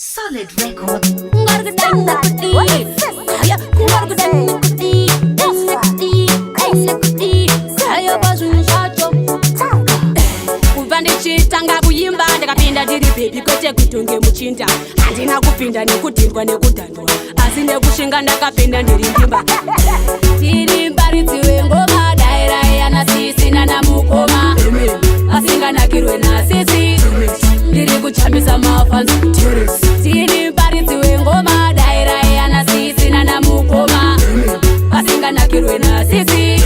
Solid Records. Kubva ndichitanga kuimba, ndakapinda ndiri baby, kwete kutonge muchinda. Handina kupinda nekudhindwa nekudhandwa, asi nekushinga ndakapinda ndiri ndimba. Tiri mbaridzi wengoma, dairai nasisi nanamukoma asinganakirwe nasisi. Ndiri kuchambisa mafans. Tiri mbaridzi wengoma, dairai nasisi nanamukoma asinganakirwe nasisi.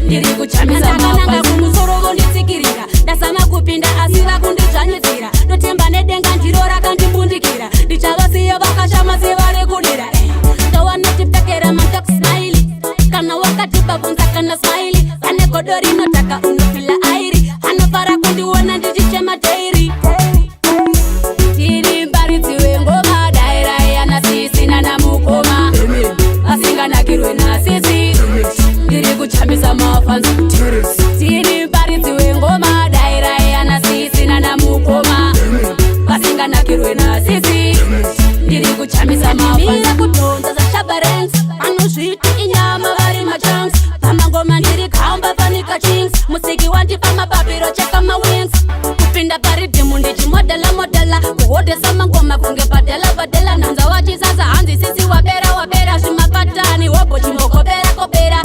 Ndiri kuchambisa. Ndakananga kumusoro, vonditsikirira. Ndasama kupinda, asi vakundidzvanyidzira. Ndotemba nedenga, ndiro rakandimbundikira. Ndichavasiya vakashama sevari kudira. Ndawanotipfekera matak smile, kana wakatipa bvunza kana smile. Vane godo rinotaka, unofila airi. Anofara kundiona ndichichema daily. Tiri mbaridzi wengoma, dairai anasisi nanamukoma asinganakirwe nasisi. Ndiri kuchambisa mafans. Tiri mbaridzi wengoma, dairai anasisi nanamukoma asinganakirwe nasisi. Ndiri kuchambisa mafans. Kudhonza zashabarens, anozviti inyama vari machunks. Pamangoma ndiri kamba fanika chinks. Musiki wandipa mapapiro, cheka mawings. Kupinda paridhimu ndichimodela modela, kuhodhesa mangoma kunge padela padela. Nhanza wachisasa, hanzi sisi wapera wapera. Zvimapatani hobho, chimbokopera kopera.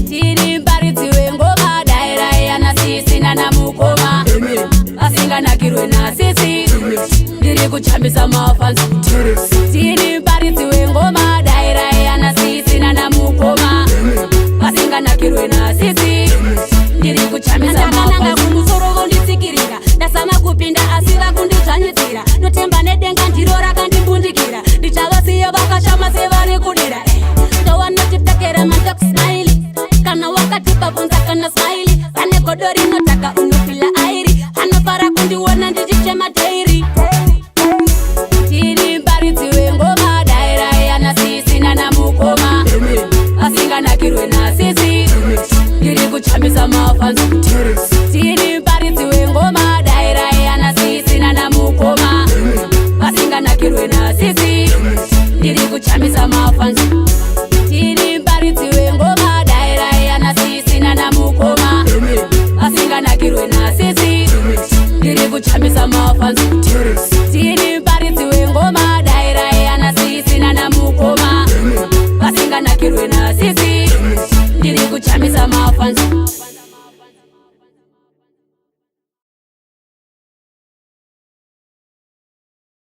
Tiri mbaridzi wengoma, dairai anasisi nanamukoma asinganakirwe nasisi. Ndiri kuchambisa mafans. Tiri mbaridzi wengoma, dairai anasisi nanamukoma asinganakirwe nasisi. Ndiri kuchambisa. Ndakananga kumusoro, vonditsikirira. Ndasama kupinda, asi vakundidzvanyidzira. Ndotemba nedenga, ndiro rakandimbundikira. Ndichavasiya vakashama sevari kudira.